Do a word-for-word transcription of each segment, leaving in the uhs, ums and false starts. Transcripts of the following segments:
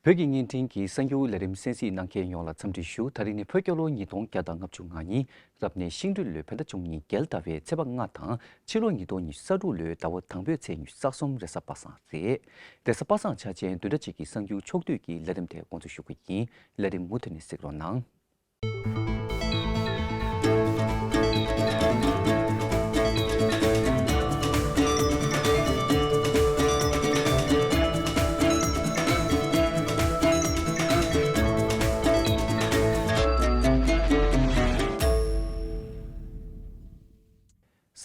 བོད་ཀྱི་བརྙན་འཕྲིན་གྱི་གསར་འགྱུར་ལས་རིམ་གསན་གཟིགས་གནང་མཁན་ཡོངས་ལ་འཚམས་འདྲི་ཞུ། ད་རིང་ནི་བོད་རྒྱལ་ལོ་ཉིས་སྟོང་བརྒྱ་དང་ལྔ་བཅུ་ང་གཉིས། རབ་གནས་ཤིང་སྦྲུལ་ལོའི་བོད་ཟླ་བཅུ་གཉིས་རྒྱལ་ཟླ་བའི་ཚེས་པ་ལྔ་དང་ཕྱི་ལོ་ཉིས་སྟོང་ཉི་ཤུ་རྩ་དྲུག་ལོའི་ཟླ་བ་དང་པོའི་ཚེས་ཉི་ཤུ་རྩ་གསུམ་རེས་གཟའ་པ་སངས་རེད། རེས་གཟའ་པ་སངས་འཆར་ཅན་བདུན་ཕྲག་གཅིག་གི་གསར་འགྱུར་ཕྱོགས་བསྡུས་ཀྱི་ལས་རིམ་དེ་འགོ་འཛུགས་ཞུ་གི་ཡིན། ལས་རིམ་མུ་མཐུད་ནས་གཟིགས་རོགས་གནང་།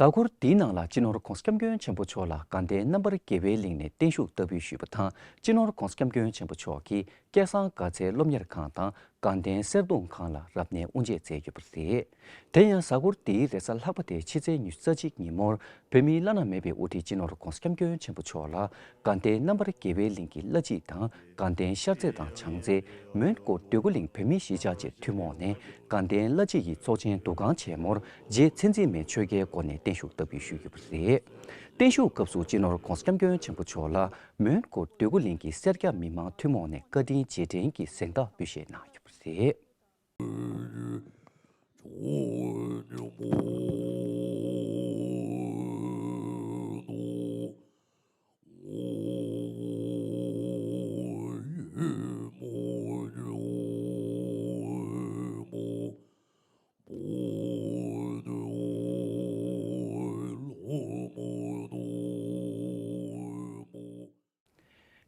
གཟའ་འཁོར་འདིའི་ནང་ལ་སྤྱི་ནོར་༧གོང་ས་༧སྐྱབས་མགོན་ཆེན་པོ་མཆོག་ལ་དགའ་ལྡན་རྣམ་པར་རྒྱལ་བའི་གླིང་ནས་བརྟན་བཞུགས་བསྟར་འབུལ་ཞུས་པ་དང་། སྤྱི་ནོར་༧གོང་ས་༧སྐྱབས་མགོན་ཆེན་པོ་མཆོག་གིས་སྐལ་བཟང་དགའ་ཚལ་སློབ་གཉེར་ཁང་དང་དགའ་ལྡན་གསེར་གདུང་ཁང་ལ་རབ་གནས་དབུ་འབྱེད་མཛད་ཡོད་པ་རེད། དེ་ཡང་གཟའ་འཁོར་འདིའི་རེས་གཟའ་ལྷག་པ་སྟེ་ཕྱི་ཚེས་ཉི་ཤུ་རྩ་གཅིག་ཉིན་མོར་བོད་མིའི་བླ་ན་མེད་པའི་དབུ་ཁྲིད་སྤྱི་ནོར་༧གོང་ས་༧སྐྱབས་མགོན་ཆེན་པོ་མཆོག་ལ་དགའ་ལྡན་རྣམ་པར་རྒྱལ་བའི་གླིང་གི་བླ་སྤྱི་དང་དགའ་ལྡན་ཤར་རྩེ་དང་བྱང་རྩེ། མོན་གྷོ་འདོད་རྒུ་གླིང་བོད་མིའི་གཞིས་ཆགས་བཅས་ཐུན་མོང་ནས་དགའ་ལྡན་བླ་སྤྱི་ཡི་ཚོགས་ཆེན་འདུ་ཁང་ཆེན་མོར་རྗེ་མཚན་འཛིན་མའི་ཆོས་རྒྱལ་སྒོ་ནས་བརྟན་བཞུགས་བསྟར་འབུལ་ཞུས་ཡོད་པ་རེད། བརྟན་བཞུགས་སྐབས་སུ་སྤྱི་ནོར་༧གོང་ས་༧སྐྱབས་མགོན་ཆེན་པོ་མཆོག་ལ་མོན་གྷོ་འདོད་རྒུ་གླིང་གི་སེར་སྐྱ་མི་མང་ཐུན་མོང་ནས་བཀའ་དྲིན་རྗེས་དྲན་གྱི་གཟེངས་རྟགས་འབུལ་བཞེས་གནང་ཡོད་པ་རེད།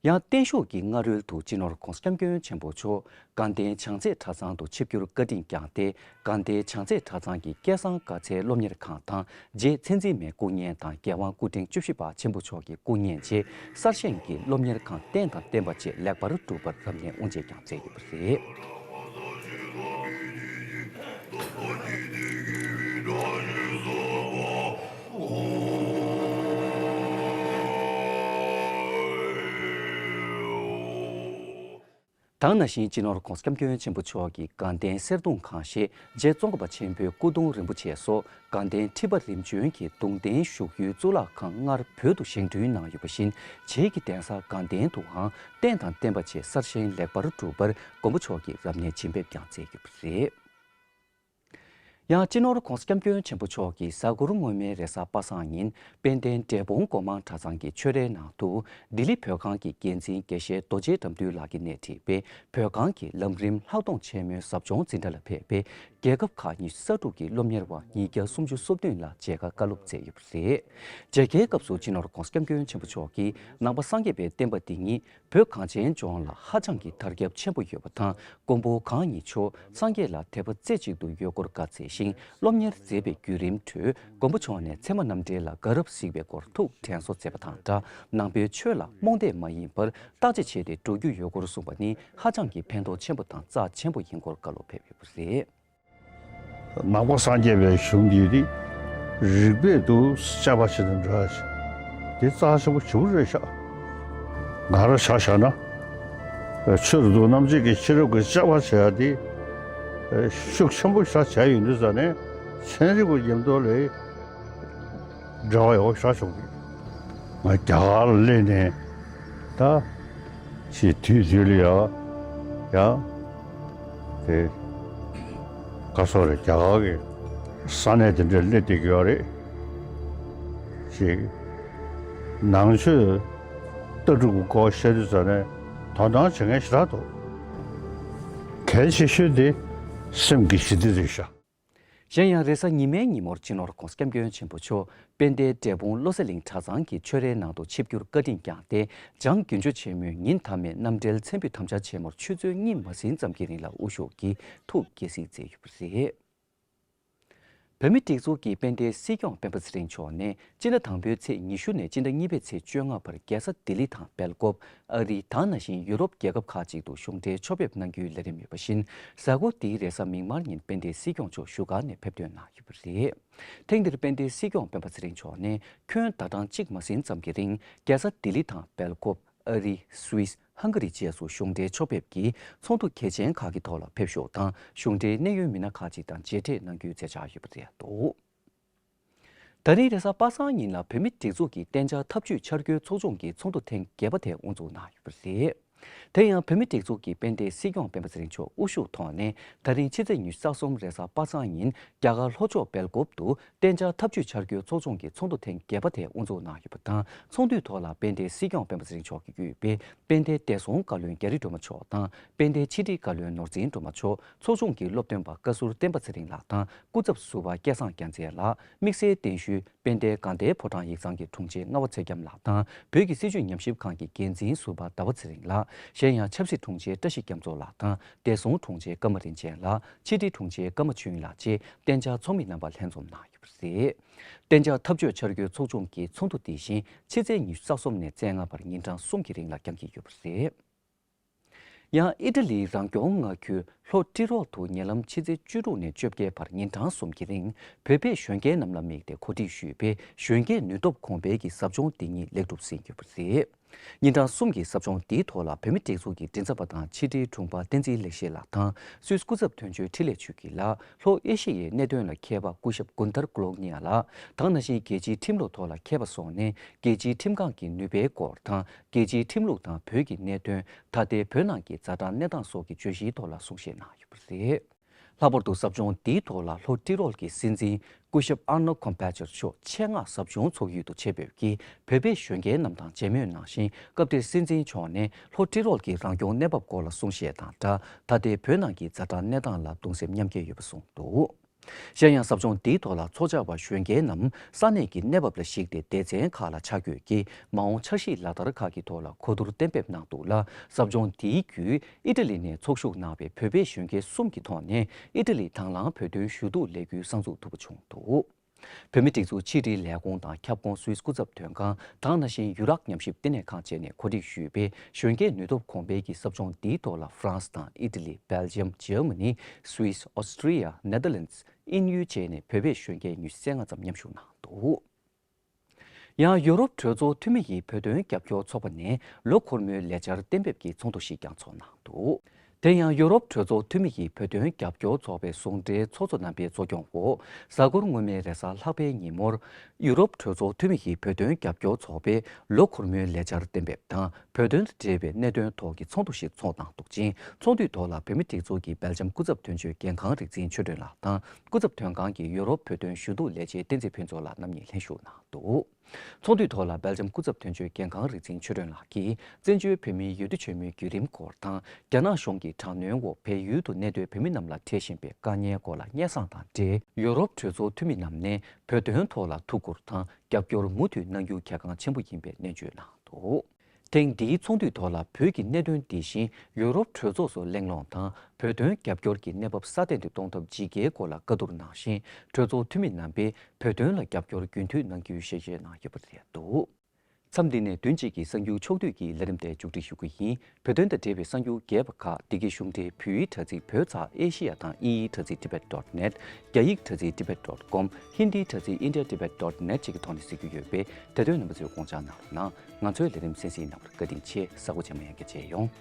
ཡང་བརྟན་བཞུགས་ཀྱི་སྔ་རོལ་དུ་སྤྱི་ནོར་༧གོང་ས་༧སྐྱབས་མགོན་ཆེན་པོ་མཆོག་དགའ་ལྡན་བྱང་རྩེ་གྲྭ་ཚང་དུ་ཆིབས་བསྒྱུར་བཀའ་དྲིན་བསྐྱངས་ཏེ། དགའ་ལྡན་བྱང་རྩེ་གྲྭ་ཚང་གི་སྐལ་བཟང་དགའ་ཚལ་སློབ་གཉེར་ཁང་དང་། རྗེ་མཚན་འཛིན་མའི་སྐུ་བརྙན་དང་རྒྱལ་དབང་སྐུ་ཕྲེང་བཅུ་བཞི་པ་ཆེན་པོ་མཆོག་གི་སྐུ་བརྙན་བཅས་གསར་བཞེངས་ཀྱིས་སློབ་གཉེར་ཁང་རྟེན་དང་བརྟེན་པ་བཅས་ལེགས་པར་གྲུབ་པར་རབ་གནས་དབུ་འབྱེད་ཀྱང་མཛད་ཡོད་པ་རེད། ད་ག་ནང་བཞིན་སྤྱི་ནོར་༧གོང་ས་༧སྐྱབས་མགོན་ཆེན་པོ་མཆོག་གིས་དགའ་ལྡན་གསེར་གདུང་ཁང་ཞེས་རྗེ་ཙོང་ཁ་པ་ཆེན་པོའི་སྐུ་གདུང་རིན་པོ་ཆེ་སོགས་དགའ་ལྡན་ཁྲི་པ་རིམ་བྱོན་གྱི་གདུང་རྟེན་བཞུགས་ཡུལ་གཙུག་ལག་ཁང་སྔར་བོད་དུ་བཞེངས་སྐྲུན་གནང་ཡོད་པ་བཞིན། རྗེ་གི་གདན་ས་དགའ་ལྡན་དུའང་རྟེན་དང་བརྟེན་པ་བཅས་གསར་བཞེངས་ལེགས་པར་གྲུབ་པར་མགོན་པོ་མཆོག་གིས་རབ་གནས་བྱིན་འབེབས་ཀྱང་མཛད་ཡོད་པ་རེད། ཡང་སྤྱི་ནོར་༧གོང་ས་༧སྐྱབས་མགོན་ཆེན་པོ་མཆོག་གིས་གཟའ་འཁོར་སྔོན་མའི་རེས་གཟའ་པ་སངས་ཉིན་དཔལ་ལྡན་འབྲས་སྤུངས་སྒོ་མང་གྲྭ་ཚང་གི་ཆོས་རའི་ནང་དུ་ལྡི་ལི་བོད་ཁང་གི་འགན་འཛིན་དགེ་བཤེས་རྡོ་རྗེ་དགྲ་འདུལ་ལགས་ཀྱིས་སྣེ་ཁྲིད་པའི་བོད་ཁང་གི་ལམ་རིམ་ལྷག་མཐོང་ཆེན་མོའི་ཟབ་སྦྱོང་འཛིན་གྲྭ་ལ་ཕེབས་པའི་རྒྱལ་ཁབ་ཁག་ཉི་ཤུ་རྩ་དྲུག་གི་སློབ་གཉེར་བ་ཉིས་བརྒྱ་སུམ་ཅུ་སོ་བདུན་ལ་མཇལ་ཁ་བཀའ་སློབ་སྩལ་ཡོད་པ་རེད། མཇལ་ཁའི་སྐབས་སུ་སྤྱི་ནོར་༧གོང་ས་༧སྐྱབས་མགོན་ཆེན་པོ་མཆོག་གིས་ནང་པ་སངས་རྒྱས་པའི་བསྟན་པ་འདི་ཉིད་བོད་གངས་ཅན་ལྗོངས་ལ་ཧ་ཅང་གི་དར་ཁྱབ་ཆེན་པོ་ཡོད་པ་དང་། མགོན་པོ་གང་ཉིད་མཆོག་སངས་རྒྱས་ལ་དད་པ་རྩེ་གཅིག་ཏུ་ཡོད་སྐོར་བཀའ་སྩལ་ཞིང་། སློབ་གཉེར་མཛད་པའི་བརྒྱུད་རིམ་ཁྲོད་མགོན་པོ་མཆོག་ནས་ཚད་མ་རྣམ་འགྲེལ་ལ་དགའ་རབ་གཟིགས་པའི་སྐོར་ཐུགས་དྲན་གསོ་མཛད་པ་དང་སྦྲགས། ནང་པའི་ཆོས་ལ་རྨོངས་དད་མ་ཡིན་པར་བརྟག་དཔྱད་བྱས་ཏེ་འགྲོ་རྒྱུ་ཡོད་སྐོར་གསུངས་པ་ནི་ཧ་ཅང་གི་ཕན་ཐོགས་ཆེན་པོ་དང་རྩ་ཆེན་པོ་ཡིན་སྐོར་བཀའ་སློབ་ཕེབས་ཡོད་པ་རེད། ནང་པ་སངས་རྒྱས་པའི་གཞུང་འདི་ནི་རིགས་པས་དུ་དཔྱད་པ་བྱེད་དུ་འགྲོ་ཡ་ཞིག་འདི་རྩ་ཆེན་པོ་ཞེ་པོ་རེད་ཤག་ང་རང་ཆ་བཞག་ན་ཆོས་རབ་ཏུ་རྣམ་འབྱེད་ཀྱི་ཤེས་རབ་ཀྱི་དཔྱད་པ་བྱེད་ཡ་འདི་ཤུགས་ཆེན་པོ་ཞིག་བྱས་ཡོད་དུས་ཙང་ནས་ཚན་རིག་པ་མཉམ་དུ་ལས་འབྲེལ་བ་ཡོད་ཤག་བྱུང་གི། ང་རྒྱ་གར་ལ་སླེབས་ནས་ད་ཅིག་དུས་དུས་ལ་ཡ་ཡ་དེ་ག་སོགས་རེད། རྒྱ་གར་གྱི་ས་གནས་དེ་འདྲར་སླེབས་བསྡད་ཀྱི་ཡོད་རེད། ཅིག་ནང་ཆོས་ལྟ་གྲུབ་ཀྱི་སྐོར་བཤད་དུས་ཙམ་ནས་དོ་སྣང་བྱེད་མཁན་ཞེ་དྲག་འདུག་གལ་ཆེ་ཤོས་དེ་སེམས་ཀྱི་ཞི་བདེ་རེད་ཤག་གཞན་ཡང་རེས་གཟའ་ཉི་མའི་ཉིན་མོར་སྤྱི་ནོར་༧གོང་ས་༧སྐྱབས་མགོན་ཆེན་པོ་མཆོག་དཔལ་ལྡན་འབྲས་སྤུངས་བློ་གསལ་གླིང་གྲྭ་ཚང་གི་ཆོས་རའི་ནང་དུ་ཆིབས་བསྒྱུར་བཀའ་དྲིན་བསྐྱངས་ཏེ། འཇང་དགུན་ཆོས་ཆེན་མོའི་ཉིན་མཐའ་མའི་རྣམ་འགྲེལ་མཚན་ཕུད་དམ་བཅའ་ཆེན་མོར་ཆུ་ཚོད་གཉིས་མ་ཟིན་ཙམ་གྱི་རིང་ལ་དབུ་བཞུགས་ཀྱིས་ཐུགས་དགྱེས་གཟིགས་མཛད་ཡོད་པ་རེད། བོད་མིའི་སྒྲིག་འཛུགས་ཀྱི་དཔལ་ལྡན་སྲིད་སྐྱོང་སྤེན་པ་ཚེ་རིང་མཆོག་ནས་སྤྱི་ཟླ་དང་པོའི་ཚེས་ཉི་ཤུ་ནས་སྤྱི་ཟླ་གཉིས་པའི་ཚེས་བཅོ་ལྔ་བར་རྒྱལ་ས་ལྡི་ལི་དང་སྦེལ་ཀོབ། ཨ་རི། ད་ག་ནང་བཞིན་ཡུ་རོབ་རྒྱལ་ཁབ་ཁག་ཅིག་ཏུ་གཞུང་འབྲེལ་ཕྱོགས་ཕེབས་གནང་རྒྱུའི་ལས་རིམ་ཡོད་པ་བཞིན། གཟའ་འཁོར་འདིའི་རེས་གཟའ་མིག་དམར་ཉིན་དཔལ་ལྡན་སྲིད་སྐྱོང་མཆོག་བཞུགས་སྒར་ནས་ཕེབས་ཐོན་གནང་ཡོད་པ་རེད། ཐེངས་འདིར་དཔལ་ལྡན་སྲིད་སྐྱོང་སྤེན་པ་ཚེ་རིང་མཆོག་ནས་ཁྱོན་ཟླ་གྲངས་གཅིག་མ་ཟིན་ཙམ་གྱི་རིང་རྒྱལ་ས་ལྡི་ལི་དང་སྦེལ་ཀོབ། ཨ་རི། སུད་སི། ཧང་ག་རི་བཅས་སུ་གཞུང་འབྲེལ་ཕྱོགས་ཕེབས་ཀྱིས་ཚོགས་འདུ་གལ་ཆེན་ཁག་གི་ཐོག་ལ་ཕེབས་ཞུགས་དང་གཞུང་འབྲེལ་གནད་ཡོད་མི་སྣ་ཁག་ཅིག་དང་མཇལ་འཕྲད་གནང་རྒྱུའི་མཛད་འཆར་ཡོད་པ་རེད་འདུག་ད་རིང་རེས་གཟའ་པ་སངས་ཉིན་ལ་བོད་མིའི་སྒྲིག་འཛུགས་ཀྱི་གཏན་འཇགས་ཐབས་ཇུས་འཆར་འགོད་ཚོགས་ཆུང་གི་ཚོགས་འདུ་ཐེངས་བརྒྱད་པ་དེ་དབུ་འཛུགས་གནང་ཡོད་པ་རེད། དེ་ཡང་བོད་མི་སྒྲིག་འཛུགས་ཀྱི་དཔལ་ལྡན་སྲིད་སྐྱོང་སྤེན་པ་ཚེ་རིང་མཆོག་དབུ་བཞུགས་ཐོག་ནས་ད་རིང་ཕྱི་ཚེས་ཉི་ཤུ་རྩ་གསུམ་རེས་གཟའ་པ་སངས་ཉིན་རྒྱ་གར་ལྷོ་ཕྱོགས་སྦེལ་ཀོབ་ཏུ་གཏན་འཇགས་འཐབ་ཇུས་འཆར་འགྱུར་ཚོགས་ཆུང་གི་ཚོགས་འདུ་ཐེངས་བརྒྱད་པ་དེ་དབུ་འཛུགས་གནང་ཡོད་པ་དང་། ཚོགས་འདུའི་ཐོག་ལ་དཔལ་ལྡན་སྲིད་སྐྱོང་སྤེན་པ་ཚེ་རིང་མཆོག་གིས་བརྒྱུད་པའི་དཔལ་ལྡན་བདེ་སྲུང་བཀའ་བློན་རྒྱ་རི་སྒྲོལ་མ་མཆོག་དང་། དཔལ་ལྡན་ཕྱི་དྲིལ་བཀའ་བློན་ནོར་འཛིན་སྒྲོལ་མ་མཆོག་ཚོགས་ཆུང་གི་སློབ་སྟོན་པ་བཀའ་ཟུར་བསྟན་པ་ཚེ་རིང་ལགས་དང་། སྐུ་ཚབ་ཟུར་པ་སྐལ་བཟང་རྒྱལ་མཚན་ལགས། དམིགས་བསལ་གདན་ཞུས་དཔལ་ལྡན་དགའ་ལྡན་ཕོ་བྲང་ཡིག་ཚང་གི་དྲུང་ཆེ་རྔ་བ་ཚེ་རྒྱམ་ལགས་དང་། བོད་ཀྱི་སྲིད་བྱུས་ཉམས་ཞིབ་ཁང་གི་འགན་འཛིན་ཟུར་པ་ཟླ་བ་ཚེ་རིང་ལགས། གཞན་ཡང་ཆབ་སྲིད་དྲུང་ཆེ་བཀྲ་ཤིས་རྒྱ་མཚོ་ལགས་དང་། བདེ་སྲུང་དྲུང་ཆེ་ཀརྨ་རིན་ཆེན་ལགས། ཕྱི་དྲིལ་དྲུང་ཆེ་ཀརྨ་ཆོས་དབྱིངས་ལགས་བཅས་གཏན་འཇགས་ཚོགས་མི་རྣམ་པ་ལྷན་འཛོམས་གནང་ཡོད་པ་རེད། གཏན་འཇགས་འཐབ་ཇུས་འཆར་འགྱུར་ཚོགས་ཆུང་གི་ཚོགས་འདུ་དེ་བཞིན་ཕྱི་ཚེས་ཉི་ཤུ་རྩ་གསུམ་ནས་བཅོ་ལྔ་བར་ཉིན་གྲངས་གསུམ་གྱི་རིང་ལ་འགྱངས་ཀྱི་ཡོད་པ་རེད། ཡང་ཨི་ཊ་ལིའི་རང་སྐྱོང་མངའ་ཁུལ་ལྷོ་ཏི་རོལ་དུ་ཉེ་ལམ་ཕྱི་ཚེས་བཅུ་དྲུག་ནས་བཅོ་བརྒྱད་བར་ཉིན་གྲངས་གསུམ་གྱི་རིང་བོད་པའི་གཞོན་སྐྱེས་རྣམས་ལ་དམིགས་ཏེ་གོ་སྒྲིག་ཞུས་པའི་གཞོན་སྐྱེས་ནུས་སྟོབས་གོང་འཕེལ་གྱི་ཟབ་སྦྱོང་འདི་ཉིད་ལེགས་གྲུབ་ཟིན་ཡོད་པ་རེད། ཉིན་གྲངས་གསུམ་གྱི་ཟབ་སྦྱོང་འདིའི་ཐོག་ལ་བོད་མིའི་སྒྲིག་འཛུགས་ཀྱི་མགྲིན་ཚབ་པ་དང་ཕྱི་དྲིལ་དྲུང་པ་བསྟན་འཛིན་ལེགས་བཤད་ལགས་དང་། སུད་སི་སྐུ་ཚབ་དོན་གཅོད་འཕྲིན་ལས་ཆོས་སྐྱིད་ལགས། ལྷོ་ཨེ་ཤི་ཡའི་གནད་དོན་ལ་མཁས་པ་སྐུ་ཞབས་གུན་ཐར་ཀུ་ལོག་ཉི་ཡ་ལགས་དང་། ནང་བཞིན་རྒྱལ་སྤྱིའི་ཁྲིམས་ལུགས་ཐོག་ལ་མཁས་པ་སོགས་ནས་རྒྱལ་སྤྱིའི་ཁྲིམས་ཁང་གི་ནུས་པའི་སྐོར་དང་། རྒྱལ་སྤྱིའི་ཁྲིམས་ལུགས་དང་བོད་ཀྱི་གནད་དོན། ད་ལྟའི་བོད་ནང་གི་ཛ་དྲག་གནས་སྟངས་སོགས་ཀྱི་བརྗོད་གཞིའི་ཐོག་ལ་གསུང་བཤད་གནང་ཡོད་པ་རེད། ལྷག་པར་དུ་ཟབ་སྦྱོང་འདིའི་ཐོག་ལ་ལྷོ་ཏི་རོལ་གྱི་སྲིད་འཛིན་སྐུ་ཞབས་ཨར་ནོ་ཁོམ་པ་ཅར་མཆོག་ཆེད་མངགས་ཟབ་སྦྱོང་ཚོགས་ཡུལ་དུ་ཆེད་ཕེབས་ཀྱིས་བོད་པའི་གཞོན་སྐྱེས་རྣམས་དང་མཇལ་མོལ་གནང་ཞིང་། སྐབས་དེར་སྲིད་འཛིན་མཆོག་ནས་ལྷོ་ཏི་རོལ་གྱི་རང་སྐྱོང་གནས་བབ་སྐོར་ལ་གསུང་བཤད་དང་སྦྲགས། ད་ལྟའི་བོད་ནང་གི་ཛ་དྲག་གནས་སྟངས་ལ་གདུང་སེམས་མཉམ་སྐྱེད་ཡོད་པ་གསུངས་འདུག་གཞན་ཡང་ཟབ་སྦྱོང་འདིའི་ཐོག་ལ་ཚོགས་བཅར་བ་གཞོན་སྐྱེས་རྣམས་ས་གནས་ཀྱི་གནས་བབ་ལ་གཞིགས་ཏེ་སྡེ་ཚན་ཁག་ལ་ཆ་བགོས་ཀྱིས་མ་འོངས་འཆར་གཞི་ལག་བསྟར་ཁག་གི་ཐོག་ལ་གོ་བསྡུར་གཏན་འབེབས་གནང་འདུག་ལ། ཟབ་སྦྱོང་འདིའི་བརྒྱུད་ཨི་ཊ་ལི་ནས་ཚོགས་ཞུགས་གནང་བའི་བོད་པའི་གཞོན་སྐྱེས་གསུམ་གྱི་ཐོག་ནས་ཨི་ཊ་ལི་དང་བླངས་བོད་དོན་ཞུ་གཏུག་ལས་འགུལ་གསར་འཛུགས་ཐུབ་པ་བྱུང་འདུག་བོད་མིའི་སྒྲིག་འཛུགས་ཕྱི་དྲིལ་ལས་ཁུངས་དང་ཁྱབ་ཁོངས་སུད་སི་སྐུ་ཚབ་དོན་ཁང་དང་། ནང་བཞིན་ཡུ་རོབ་ཉམས་ཞིབ་བསྟི་གནས་ཁང་བཅས་ནས་གོ་སྒྲིག་ཞུས་པའི་གཞོན་སྐྱེས་ནུས་སྟོབས་གོང་འཕེལ་གྱི་ཟབ་སྦྱོང་འདིའི་ཐོག་ལ་ཧྥ་རན་སི་དང་ཨི་ཊ་ལི། སྦེལ་ཇམ། ཇར་མ་ནི། སུད་སི། ཨོ་སི་ཀྲི་ཡ། ནེ་དར་ལེན་ཌི། དབྱིན་ཡུལ་བཅས་ནས་བོད་པའི་གཞོན་སྐྱེས་ཉི་ཤུ་རྩ་ལྔ་ཙམ་མཉམ་ཞུགས་གནང་འདུག་ཡང་ཡུ་རོབ་གྲོས་ཚོགས་འཐུས་མི་ཡི་བོད་དོན་རྒྱབ་སྐྱོར་ཚོགས་པ་ནས་ལོ་འཁོར་མོའི་ལས་འཆར་གཏན་འབེབས་ཀྱི་ཚོགས་འདུ་ཞིག་ཀྱང་ཚོགས་གནང་འདུག་དེ་ཡང་ཡུ་རོབ་གྲོས་ཚོགས་འཐུས་མི་ཡི་བོད་དོན་རྒྱབ་སྐྱོར་ཚོགས་པའི་ཟུང་འབྲེལ་ཚོགས་གཙོ་རྣམ་པའི་གཙོ་སྐྱོང་འོག་གཟའ་འཁོར་སྔོན་མའི་རེས་གཟའ་ལྷག་པའི་ཉིན་མོར། ཡུ་རོབ་གྲོས་ཚོགས་འཐུས་མི་ཡི་བོད་དོན་རྒྱབ་སྐྱོར་ཚོགས་པའི་ལོ་འཁོར་མོའི་ལས་འཆར་གཏན་འབེབས་དང་། བོད་དོན་དང་འབྲེལ་བའི་གནད་དོན་ཐོག་གི་ཚོགས་འདུ་ཞིག་ཚོགས་གནང་འདུག་ཅིང་། ཚོགས་འདུའི་ཐོག་ལ་བོད་མིའི་སྒྲིག་འཛུགས་ཀྱི་སྦེལ་ཇམ་སྐུ་ཚབ་དོན་གཅོད་རྒན་ཁང་རིག་འཛིན་ཆོས་སྒྲོན་ལགས་དང་། སྐུ་ཚབ་དོན་ཁང་གི་ཡུ་རོབ་བོད་དོན་ཞུ་གཏུག་ལས་བྱེད་བསྟན་འཛིན་ཕུན་ཚོགས་ལགས་རྣམ་གཉིས་ལྷན་ཞུགས་གནང་འདུག་ཚོགས་འདུའི་ཐོག་ལ་སྦེལ་ཇམ་སྐུ་ཚབ་དོན་གཅོད་རྒན་ཁང་རིག་འཛིན་ཆོས་སྒྲོན་ལགས་ཀྱིས། བཙན་བྱོལ་བོད་མིའི་འོས་བསྡུ་ཆེན་མོའི་བརྒྱུད་རིམ་སྐོར་དང་། རྒྱ་ནག་གཞུང་གི་དྲག་གནོན་འོག་བལ་ཡུལ་དུ་གནས་སྡོད་བོད་མི་རྣམས་ལ་འཕྲད་བཞིན་པའི་དཀའ་ངལ་སྐོར་ལ་སྙན་སེང་དང་འབྲེལ། ཡུ་རོབ་གྲོས་ཚོགས་འཐུས་མི་རྣམས་ནས་བོད་དོན་ཐོག་ལ་ཐུགས་ཁུར་དང་རྒྱབ་སྐྱོར་མུ་མཐུད་གནང་རྒྱུ་གལ་འགངས་ཆེན་པོ་ཡིན་པའི་ནན་བརྗོད་གནང་འདུག་ཐེངས་འདིའི་ཚོགས་འདུའི་ཐོག་ལ་བོད་ཀྱི་གནད་དོན་འདི་བཞིན་ཡུ་རོབ་གྲོས་ཚོགས་སུ་གླེང་སློང་དང་། བོད་དོན་རྒྱབ་སྐྱོར་གྱི་གནས་བབ་སྲ་བརྟན་དུ་གཏོང་ཐབས་ཇི་དགེའི་སྐོར་ལ་བཀའ་བསྡུར་གནང་ཞིང་། གྲོས་ཚོགས་འཐུས་མི་རྣམ་པས་བོད་དོན་ལ་རྒྱབ་སྐྱོར་རྒྱུན་མཐུད་གནང་རྒྱུའི་ཞལ་བཞེས་གནང་ཡོད་པ་རེད་འདུག་མཚམས་འདི་ནས་བདུན་གཅིག་གི་གསར་འགྱུར་ཕྱོགས་བསྡུས་ཀྱི་ལས་རིམ་དེ་མཇུག་སྒྲིལ་ཞུ་རྒྱུ་ཡིན། བོད་དོན་དང་འབྲེལ་བའི་གསར་འགྱུར་རྒྱས་པ་ཁག་འདི་གའི་གཞུང་འབྲེལ་བོད་ཡིག་དྲ་ཚིགས་བོད་ཙ་ཨེ་ཤེ་ཡ་དང་དབྱིན་ཡིག་དྲ་ཚིགས་tibet dot net། རྒྱ་ཡིག་དྲ་ཚིགས་tibet dot com། ཧིན་དིའི་དྲ་ཚིགས india tibet dot net བཅས་ཀྱི་ཐོག་ནས་གཟིགས་རྒྱུ་ཡོད་པས། དེ་དོན་རྣམ་པ་ཚོས་དགོངས་འཇགས་གནང་རོགས་གནང་། ང་ཚོའི་ལས་རིམ་གསན་གཟིགས་གནང་བར་བཀའ་དྲིན་ཆེ། གཟའ་འཁོར་རྗེས་མ་ཡང་བསྐྱར་མཇལ་ཡོང་།